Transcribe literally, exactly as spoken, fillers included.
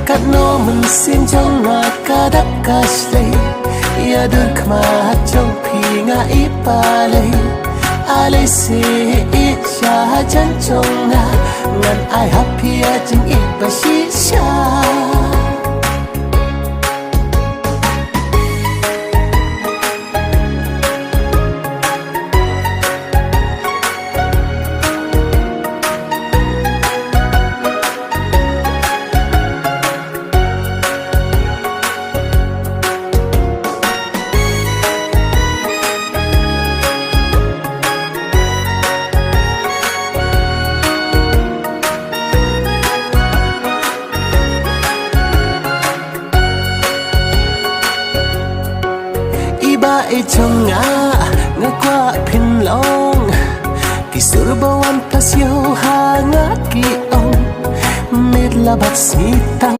Katno mynsiem jong nga ka dap ka shlei, ïa dur khmat jong phi nga i palei. Alei se i sha jan jong nga, ngan ai ha phi ïa jingïeit ba shisha. I ba i jong nga, nga kwah phin long. Ki sur ba wan pas ïoh ha nga ki ong. Mit la bat sngitang.